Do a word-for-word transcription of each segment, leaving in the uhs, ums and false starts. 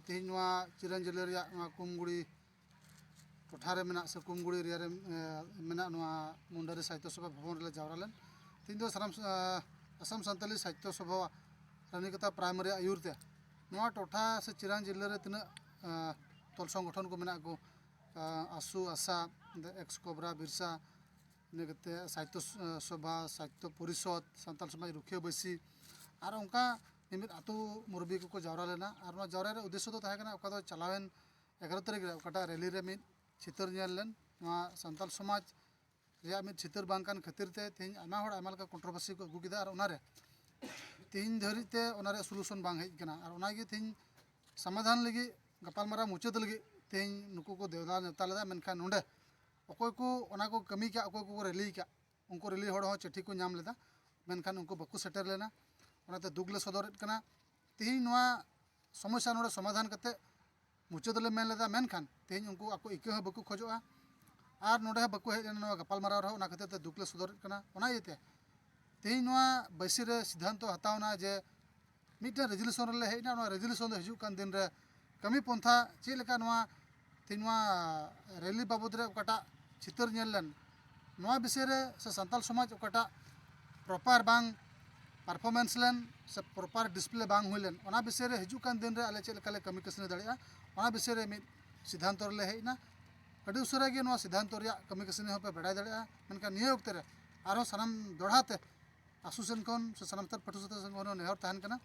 ᱛᱮᱦᱮᱧ ᱱᱚᱣᱟ ᱪᱤᱨᱟᱱ ᱡᱮᱞᱟᱹ ᱨᱮᱭᱟᱜ ᱱᱚᱣᱟ ᱠᱩᱢᱜᱩᱲᱤ ᱴᱚᱴᱷᱟ ᱨᱮ ᱢᱮᱱᱟᱜ ᱥᱮ ᱠᱩᱢᱜᱩᱲᱤ ᱮᱨᱤᱭᱟ ᱨᱮ ᱮ, ᱢᱮᱱᱟᱜ ᱱᱚᱣᱟ ᱢᱩᱱᱰᱟᱨᱤ ᱥᱟᱦᱤᱛᱛᱚ ᱥᱚᱵᱷᱟ ᱵᱷᱚᱵᱚᱱ ᱨᱮᱞᱮ ᱡᱟᱣᱨᱟ ᱞᱮᱱ᱾ ᱛᱮᱦᱮᱧ ᱫᱚ ᱥᱟᱱᱟᱢ ᱮ, ᱟᱥᱟᱢ ᱥᱟᱱᱛᱟᱞᱤ ᱥᱟᱦᱤᱛᱛᱚ ᱥᱚᱵᱷᱟ ᱨᱟᱱᱤᱠᱟᱛᱟ ᱯᱨᱟᱭᱢᱟᱨᱤ ᱟᱹᱭᱩᱨ ᱛᱮ ᱱᱚᱣᱟ ᱴᱚᱴᱷᱟ ᱥᱮ ᱪᱤᱨᱟᱱ ᱡᱮᱞᱟᱹ ᱨᱮ ᱛᱤᱱᱟᱹᱜ ᱮ, ᱛᱚᱞ ᱥᱚᱝᱜᱚᱴᱷᱚᱱ ᱠᱚ ᱢᱮᱱᱟᱜ ᱠᱚ, ᱮ, ᱟᱥᱩ, ᱟᱥᱟ, ᱮᱠᱥ ᱠᱚᱵᱨᱟ, ᱵᱤᱨᱥᱟ, ᱤᱱᱟᱹ ᱠᱟᱛᱮ ᱥᱟᱦᱤᱛᱛᱚ ᱥᱚᱵᱷᱟ, ᱥᱟᱦᱤᱛᱛᱚ ᱯᱚᱨᱤᱥᱚᱫᱽ, ᱥᱟᱱᱛᱟᱞ ᱥᱚᱢᱟᱡᱽ ᱨᱩᱠᱷᱤᱭᱟᱹ ᱵᱟᱹᱭᱥᱤ, ᱟᱨ ᱚᱱᱠᱟ ᱢᱤᱢᱤᱫ ᱟᱹᱛᱩ ᱢᱩᱨᱵᱤ ᱠᱚᱠᱚ ᱡᱟᱣᱨᱟ ᱞᱮᱱᱟ᱾ ᱟᱨ ᱱᱚᱣᱟ ᱡᱟᱣᱨᱟ ᱨᱮ ᱩᱫᱽᱫᱮᱥᱥᱚ ᱫᱚ ᱛᱟᱦᱮᱸ ᱠᱟᱱᱟ, ᱚᱠᱟ ᱫᱚ ᱪᱟᱞᱟᱣᱮᱱ ᱮᱜᱟᱨᱚ ᱛᱟᱹᱨᱤᱠᱷ ᱨᱮ ᱚᱠᱟᱴᱟᱜ ᱨᱮᱞᱤ ᱨᱮ ᱢᱤᱫ ᱪᱤᱛᱟᱹᱨ ᱧᱮᱞ ᱞᱮᱱ, ᱱᱚᱣᱟ ᱥᱟᱱᱛᱟᱞ ᱥᱚᱢᱟᱡᱽ ᱨᱮᱭᱟᱜ ᱢᱤᱫ ᱪᱤᱛᱟᱹᱨ ᱵᱟᱝ ᱠᱟᱱ ᱠᱷᱟᱹᱛᱤᱨ ᱛᱮ ᱛᱮᱦᱮᱧ ᱟᱭᱢᱟ ᱦᱚᱲ ᱟᱭᱢᱟ ᱞᱮᱠᱟ ᱠᱚᱱᱴᱨᱳᱵᱷᱟᱨᱥᱤ ᱠᱚ ᱟᱹᱜᱩ ᱠᱮᱫᱟ᱾ ᱟᱨ ᱚᱱᱟᱨᱮ ᱛᱮᱦᱮᱧ ᱫᱷᱟᱹᱨᱤᱡ ᱛᱮ ᱚᱱᱟ ᱨᱮᱭᱟᱜ ᱥᱚᱞᱩᱥᱚᱱ ᱵᱟᱝ ᱦᱮᱡ ᱟᱠᱟᱱᱟ᱾ ᱟᱨ ᱚᱱᱟᱜᱮ ᱛᱮᱦᱮᱧ ᱥᱚᱢᱟᱫᱷᱟᱱ ᱞᱟᱹᱜᱤᱫ, ᱜᱟᱯᱟᱞᱢᱟᱨᱟᱣ ᱢᱩᱪᱟᱹᱫ ᱞᱟᱹᱜᱤᱫ ᱛᱮᱦᱮᱧ ᱱᱩᱠᱩ ᱠᱚ ᱫᱮᱣᱫᱟ ᱱᱮᱣᱛᱟ ᱞᱮᱫᱟ᱾ ᱢᱮᱱᱠᱷᱟᱱ ᱱᱚᱰᱮ ᱚᱠᱚᱭ ᱠᱚ ᱚᱱᱟ ᱠᱚ ᱠᱟᱹᱢᱤ ᱠᱟᱜ, ᱚᱠᱚᱭ ᱠᱚᱠᱚ ᱨᱮᱞᱤ ᱠᱟᱜ, ᱩᱱᱠᱩ ᱨᱮᱞᱤ ᱦᱚᱲ ᱦᱚᱸ ᱪᱤᱴᱷᱤ ᱠᱚ ᱧᱟᱢ ᱞᱮᱫᱟ, ᱢᱮᱱᱠᱷᱟᱱ ᱩᱱᱠᱩ ᱵᱟᱠᱚ ᱥᱮᱴᱮᱨ ᱞᱮᱱᱟ᱾ ᱚᱱᱟᱛᱮ ᱫᱩᱠ ᱞᱮ ᱥᱚᱫᱚᱨᱮᱫ ᱠᱟᱱᱟ᱾ ᱛᱮᱦᱮᱧ ᱱᱚᱣᱟ ᱥᱚᱢᱚᱥᱥᱟ ᱱᱚᱰᱮ ᱥᱚᱢᱟᱫᱷᱟᱱ ᱠᱟᱛᱮ ᱢᱩᱪᱟᱹᱫ ᱞᱮ ᱢᱮᱱ ᱞᱮᱫᱟ, ᱢᱮᱱᱠᱷᱟᱱ ᱛᱮᱦᱮᱧ ᱩᱱᱠᱩ ᱟᱠᱚ ᱤᱠᱟᱹ ᱦᱚᱸ ᱵᱟᱠᱚ ᱠᱷᱚᱡᱚᱜᱼᱟ ᱟᱨ ᱱᱚᱰᱮ ᱦᱚᱸ ᱵᱟᱠᱚ ᱦᱮᱡ ᱞᱮᱱᱟ ᱱᱚᱣᱟ ᱜᱟᱯᱟᱞᱢᱟᱨᱟᱣ ᱨᱮᱦᱚᱸ᱾ ᱚᱱᱟ ᱠᱷᱟᱹᱛᱤᱨ ᱛᱮ ᱫᱩᱠ ᱞᱮ ᱥᱚᱫᱚᱨᱮᱫ ᱠᱟᱱᱟ᱾ ᱚᱱᱟ ᱤᱭᱟᱹᱛᱮ ᱛᱮᱦᱮᱧ ᱱᱚᱣᱟ ᱵᱟᱹᱭᱥᱤ ᱨᱮ ᱥᱤᱫᱽᱫᱷᱟᱱᱛᱚ ᱦᱟᱛᱟᱣ ᱮᱱᱟ ᱡᱮ ᱢᱤᱫᱴᱮᱱ ᱨᱮᱡᱩᱞᱮᱥᱚᱱ ᱨᱮᱞᱮ ᱦᱮᱡ ᱮᱱᱟ᱾ ᱱᱚᱣᱟ ᱨᱮᱡᱩᱞᱮᱥᱚᱱ ᱫᱚ ᱦᱤᱡᱩᱜ ᱠᱟᱱ ᱫᱤᱱ ᱨᱮ ᱠᱟᱹᱢᱤ ᱯᱚᱱᱛᱷᱟ ᱪᱮᱫ ᱞᱮᱠᱟ, ᱱᱚᱣᱟ ᱛᱮᱦᱮᱧ ᱱᱚᱣᱟ ᱨᱮᱞᱤ ᱵᱟᱵᱚᱫ ᱨᱮ ᱚᱠᱟᱴᱟᱜ ᱪᱤᱛᱟᱹᱨ ᱧᱮᱞ ᱞᱮᱱ, ᱱᱚᱣᱟ ᱵᱤᱥᱚᱭ ᱨᱮ ᱥᱮ ᱥᱟᱱᱛᱟᱞ ᱥᱚᱢᱟᱡᱽ ᱚᱠᱟᱴᱟᱜ ᱯᱨᱚᱯᱟᱨ ᱵᱟᱝ ᱯᱟᱨᱯᱷᱚᱨᱢᱮᱱᱥ ᱞᱮᱱ ᱥᱮ ᱯᱨᱚᱯᱟᱨ ᱰᱤᱥᱯᱞᱮ ᱵᱟᱝ ᱦᱩᱭ ᱞᱮᱱ, ᱚᱱᱟ ᱵᱤᱥᱚᱭ ᱨᱮ ᱦᱤᱡᱩᱜ ᱠᱟᱱ ᱫᱤᱱ ᱨᱮ ᱟᱞᱮ ᱪᱮᱫ ᱞᱮᱠᱟ ᱞᱮ ᱠᱟᱹᱢᱤ ᱠᱟᱹᱥᱱᱤ ᱫᱟᱲᱮᱭᱟᱜᱼᱟ, ᱚᱱᱟ ᱵᱤᱥᱚᱭ ᱨᱮ ᱢᱤᱫ ᱥᱤᱫᱽᱫᱷᱟᱱᱛᱚ ᱨᱮᱞᱮ ᱦᱮᱡ ᱮᱱᱟ᱾ ᱟᱹᱰᱤ ᱩᱥᱟᱹᱨᱟ ᱜᱮ ᱱᱚᱣᱟ ᱥᱤᱫᱽᱫᱷᱟᱱᱛᱚ ᱨᱮᱭᱟᱜ ᱠᱟᱹᱢᱤ ᱠᱟᱹᱥᱱᱤ ᱦᱚᱸᱯᱮ ᱵᱟᱰᱟᱭ ᱫᱟᱲᱮᱭᱟᱜᱼᱟ᱾ ᱢᱮᱱᱠᱷᱟᱱ ᱱᱤᱭᱟᱹ ᱚᱠᱛᱮ ᱨᱮ ᱟᱨᱦᱚᱸ ᱥᱟᱱᱟᱢ ᱫᱚᱲᱦᱟ ᱛᱮ ᱟᱥᱩ ᱥᱮᱱ ᱠᱷᱚᱱ ᱥᱮ ᱥᱟᱱᱟᱢ ᱥᱛᱟᱨ ᱯᱟᱹᱴᱷᱩᱣᱟᱹ ᱥᱟᱶᱛᱟ ᱥᱮᱱ ᱠᱷᱚᱱ ᱦᱚᱸ ᱱᱮᱦᱚᱨ ᱛᱟᱦᱮᱱ ᱠᱟᱱᱟ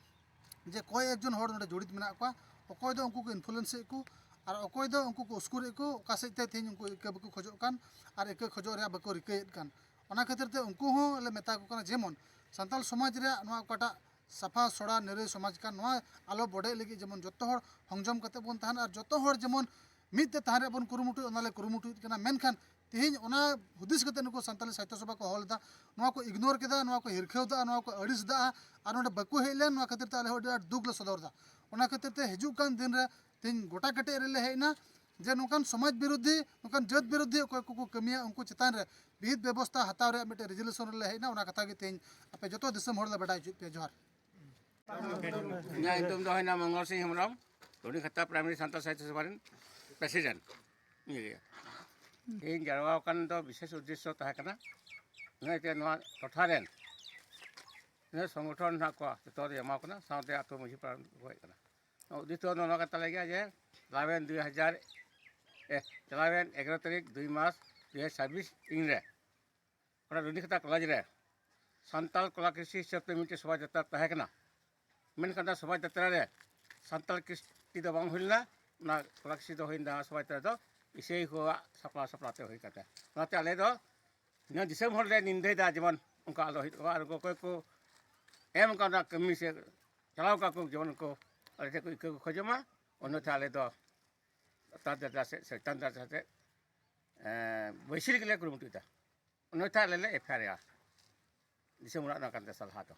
ᱡᱮ ᱠᱚᱭᱮᱠ ᱡᱚᱱ ᱦᱚᱲ ᱱᱚᱰᱮ ᱡᱚᱲᱤᱛ ᱢᱮᱱᱟᱜ ᱠᱚᱣᱟ, ᱚᱠᱚᱭ ᱫᱚ ᱩᱱᱠᱩ ᱠᱚ ᱤᱱᱯᱷᱞᱩᱭᱮᱱᱥ ᱮᱫ ᱠᱚ ᱟᱨ ᱚᱠᱚᱭ ᱫᱚ ᱩᱱᱠᱩ ᱠᱚ ᱩᱥᱠᱩᱨ ᱮᱫ ᱠᱚ, ᱚᱠᱟ ᱥᱮᱫ ᱛᱮ ᱛᱮᱦᱮᱧ ᱩᱱᱠᱩ ᱤᱠᱟᱹ ᱵᱟᱠᱚ ᱠᱷᱚᱡᱚᱜ ᱠᱟᱱ ᱟᱨ ᱤᱠᱟᱹ ᱠᱷᱚᱡᱚᱜ ᱨᱮᱭᱟᱜ ᱵᱟᱠᱚ ᱨᱤᱠᱟᱹᱭᱮᱫ ᱠᱟᱱ᱾ ᱚᱱᱟ ᱠᱷᱟᱹᱛᱤᱨ ᱛᱮ ᱩᱱᱠᱩ ᱦᱚᱸ ᱞᱮ ᱢᱮᱛᱟ ᱠᱚ ᱠᱟᱱᱟ ᱡᱮᱢᱚᱱ ᱥᱟᱱᱛᱟᱞ ᱥᱚᱢᱟᱡᱽ ᱨᱮᱭᱟᱜ ᱱᱚᱣᱟ ᱚᱠᱟᱴᱟᱜ ᱥᱟᱯᱷᱟ ᱥᱚᱲᱟ ᱱᱤᱨᱟᱹᱭ ᱥᱚᱢᱟᱡᱽ ᱠᱟᱱ, ᱱᱚᱣᱟ ᱟᱞᱚ ᱵᱚᱰᱮᱜ ᱞᱟᱹᱜᱤᱫ ᱡᱮᱢᱚᱱ ᱡᱚᱛᱚ ᱦᱚᱲ ᱦᱚᱝᱡᱚᱢ ᱠᱟᱛᱮ ᱵᱚᱱ ᱛᱟᱦᱮᱱ ᱟᱨ ᱡᱚᱛᱚ ᱦᱚᱲ ᱡᱮᱢᱚᱱ ᱢᱤᱫ ᱛᱮ ᱛᱟᱦᱮᱱ ᱨᱮᱭᱟᱜ ᱵᱚᱱ ᱠᱩᱨᱩᱢᱩᱴᱩᱭ, ᱚᱱᱟ ᱞᱮ ᱠᱩᱨᱩᱢᱩᱴᱩᱭᱮᱫ ᱠᱟᱱᱟ᱾ ᱢᱮᱱᱠᱷᱟᱱ ᱛᱮᱦᱮᱧ ᱚᱱᱟ ᱦᱩᱫᱤᱥ ᱠᱟᱛᱮ ᱱᱩᱠᱩ ᱥᱟᱱᱛᱟᱞᱤ ᱥᱟᱦᱤᱛᱛᱚ ᱥᱚᱵᱷᱟ ᱠᱚ ᱦᱚᱦᱚ ᱞᱮᱫᱟ, ᱱᱚᱣᱟ ᱠᱚ ᱤᱜᱱᱳᱨ ᱠᱮᱫᱟ, ᱱᱚᱣᱟ ᱠᱚ ᱦᱤᱨᱠᱷᱟᱹᱣ ᱫᱟ, ᱱᱚᱣᱟ ᱠᱚ ᱟᱹᱲᱤᱥ ᱫᱟ ᱟᱨ ᱱᱚᱰᱮ ᱵᱟᱠᱚ ᱦᱮᱡ ᱞᱮᱱ᱾ ᱱᱚᱣᱟ ᱠᱷᱟᱹᱛᱤᱨ ᱛᱮ ᱟᱞᱮ ᱦᱚᱸ ᱟᱹᱰᱤ ᱟᱸᱴ ᱫᱩᱠ ᱞᱮ ᱥᱚᱫᱚᱨ ᱫᱟ᱾ ᱚᱱᱟ ᱠᱷᱟᱹᱛᱤᱨ ᱛᱮ ᱦᱤᱡᱩᱜ ᱠᱟᱱ ᱫᱤᱱ ᱨᱮ ᱛᱮᱦᱮᱧ ᱜᱚᱴᱟ ᱠᱮᱴᱮᱡ ᱨᱮᱞᱮ ᱦᱮᱡ ᱮᱱᱟ ᱡᱮ ᱱᱚᱝᱠᱟᱱ ᱥᱚᱢᱟᱡᱽ ᱵᱤᱨᱳᱫᱷᱤ, ᱱᱚᱝᱠᱟᱱ ᱡᱟᱹᱛ ᱵᱤᱨᱳᱫᱷᱤ ᱚᱠᱚᱭ ᱠᱚᱠᱚ ᱠᱟᱹᱢᱤᱭᱟ ᱩᱱᱠᱩ ᱪᱮᱛᱟᱱ ᱨᱮ ᱵᱤᱦᱤᱛ ᱵᱮᱵᱚᱥᱛᱷᱟ ᱦᱟᱛᱟᱣ ᱨᱮᱭᱟᱜ ᱢᱤᱫᱴᱮᱱ ᱨᱮᱡᱩᱞᱮᱥᱚᱱ ᱨᱮᱞᱮ ᱦᱮᱡ ᱮᱱᱟ᱾ ᱚᱱᱟ ᱠᱟᱛᱷᱟ ᱜᱮ ᱛᱮᱦᱮᱧ ᱟᱯᱮ ᱡᱚᱛᱚ ᱫᱤᱥᱚᱢ ᱦᱚᱲ ᱞᱮ ᱵᱟᱰᱟᱭ ᱦᱚᱪᱚᱭᱮᱫ ᱯᱮᱭᱟ᱾ ᱡᱚᱦᱟᱨ᱾ ᱤᱧᱟᱹᱜ ᱧᱩᱛᱩᱢ ᱫᱚ ᱦᱩᱭᱱᱟ ᱢᱚᱝᱜᱚᱞ ᱥᱤᱝ ᱦᱮᱢᱵᱨᱚᱢ᱾ ᱨᱩᱱᱤᱠᱷᱟᱛᱟ ᱯᱨᱟᱭᱢᱟᱨᱤ ᱥᱟᱱᱛᱟᱲ ᱥᱟᱦᱤᱛᱭᱚ ᱥᱚᱵᱷᱟ ᱨᱮᱱ ᱯᱨᱮᱥᱤᱰᱮᱱᱴ ᱤᱧ ᱜᱮ᱾ ᱛᱮᱦᱮᱧ ᱡᱟᱨᱣᱟ ᱟᱠᱟᱱ ᱫᱚ ᱵᱤᱥᱮᱥ ᱩᱫᱽᱫᱮᱥᱥᱚ ᱛᱟᱦᱮᱸ ᱠᱟᱱᱟ, ᱱᱚᱜᱼᱚᱭ ᱡᱮ ᱱᱚᱣᱟ ᱴᱚᱴᱷᱟ ᱨᱮᱱ ᱛᱤᱱᱟᱹᱜ ᱥᱚᱝᱜᱚᱴᱷᱚᱱ ᱦᱮᱱᱟᱜ ᱠᱚᱣᱟ, ᱡᱚᱛᱚ ᱦᱚᱲ ᱮᱢᱟ ᱠᱚ ᱠᱟᱱᱟ, ᱥᱟᱶᱛᱮ ᱟᱹᱛᱩ ᱢᱟᱹᱡᱷᱤ ᱯᱟᱲᱟ ᱠᱚ ᱦᱮᱡ ᱠᱟᱱᱟ᱾ ᱱᱚᱣᱟ ᱩᱫᱽᱫᱮᱥᱥᱚ ᱫᱚ ᱱᱚᱣᱟ ᱠᱟᱱ ᱛᱟᱞᱮ ᱜᱮᱭᱟ ᱡᱮ ᱪᱟᱞᱟᱣᱮᱱ ᱫᱩᱭ ᱦᱟᱡᱟᱨ ᱮ, ᱪᱟᱞᱟᱣᱮᱱ ᱮᱜᱟᱨᱚ ᱛᱟᱹᱨᱤᱠᱷ ᱫᱩᱭ ᱢᱟᱥ ᱫᱩᱭ ᱦᱟᱡᱟᱨ ᱪᱷᱟᱵᱵᱤᱥ ᱤᱝ ᱨᱮ ᱚᱱᱟ ᱨᱩᱱᱤᱠᱷᱟᱛᱟ ᱠᱚᱞᱮᱡᱽ ᱨᱮ ᱥᱟᱱᱛᱟᱲ ᱠᱚᱞᱟ ᱠᱨᱤᱥᱴᱤ ᱦᱤᱥᱟᱹᱵ ᱛᱮ ᱢᱤᱫᱴᱮᱱ ᱥᱚᱵᱷᱟ ᱡᱟᱛᱨᱟ ᱛᱟᱦᱮᱸ ᱠᱟᱱᱟ᱾ ᱢᱮᱱᱠᱷᱟᱱ ᱚᱱᱟ ᱥᱚᱵᱷᱟ ᱡᱟᱛᱨᱟ ᱨᱮ ᱥᱟᱱᱛᱟᱲ ᱠᱨᱤᱥᱴᱤ ᱫᱚ ᱵᱟᱝ ᱦᱩᱭ ᱞᱮᱱᱟ, ᱚᱱᱟ ᱠᱚᱞᱟ ᱠᱨᱤᱥᱴᱤ ᱫᱚ ᱦᱩᱭ ᱞᱮᱱᱟ ᱥᱚᱵᱷᱟ ᱡᱟᱛᱨᱟ ᱫᱚ ᱤᱥᱟᱹᱭ ᱠᱚᱣᱟᱜ ᱥᱟᱯᱲᱟᱣ ᱥᱟᱯᱲᱟᱣ ᱛᱮ ᱦᱩᱭ ᱠᱟᱛᱮ᱾ ᱚᱱᱟᱛᱮ ᱟᱞᱮ ᱫᱚ ᱱᱤᱭᱟᱹ ᱫᱤᱥᱚᱢ ᱦᱚᱲ ᱞᱮ ᱱᱤᱱᱫᱟᱹᱭᱮᱫᱟ ᱡᱮᱢᱚᱱ ᱚᱱᱠᱟ ᱟᱞᱚ ᱦᱩᱭᱩᱜ ᱢᱟ᱾ ᱟᱨ ᱚᱠᱚᱭ ᱠᱚ ᱮᱢ ᱠᱟᱣᱱᱟ ᱠᱟᱹᱢᱤ ᱥᱮ ᱪᱟᱞᱟᱣ ᱠᱟᱜ ᱠᱚ ᱡᱮᱢᱚᱱ ᱠᱚ ᱟᱞᱮ ᱴᱷᱮᱱ ᱠᱚ ᱤᱠᱟᱹ ᱠᱚ ᱠᱷᱚᱡᱚᱜ ᱢᱟ, ᱚᱱᱱᱚᱛᱷᱟ ᱟᱞᱮ ᱫᱚ ᱞᱟᱛᱟᱨ ᱫᱟᱨᱡᱟ ᱥᱮᱫ ᱥᱮ ᱪᱮᱛᱟᱱ ᱫᱟᱨᱡᱟ ᱥᱮᱫ ᱵᱟᱹᱭᱥᱤ ᱞᱟᱹᱜᱤᱫ ᱞᱮ ᱠᱩᱨᱩᱢᱩᱴᱩᱭᱮᱫᱟ᱾ ᱚᱱᱱᱚᱛᱷᱟ ᱟᱞᱮ ᱞᱮ ᱮᱯᱷ ᱟᱭ ᱟᱨ ᱫᱤᱥᱚᱢ ᱚᱲᱟᱜ ᱨᱮᱱᱟᱜ ᱠᱟᱱ ᱛᱟᱭᱟ ᱥᱟᱞᱦᱟ ᱫᱚ᱾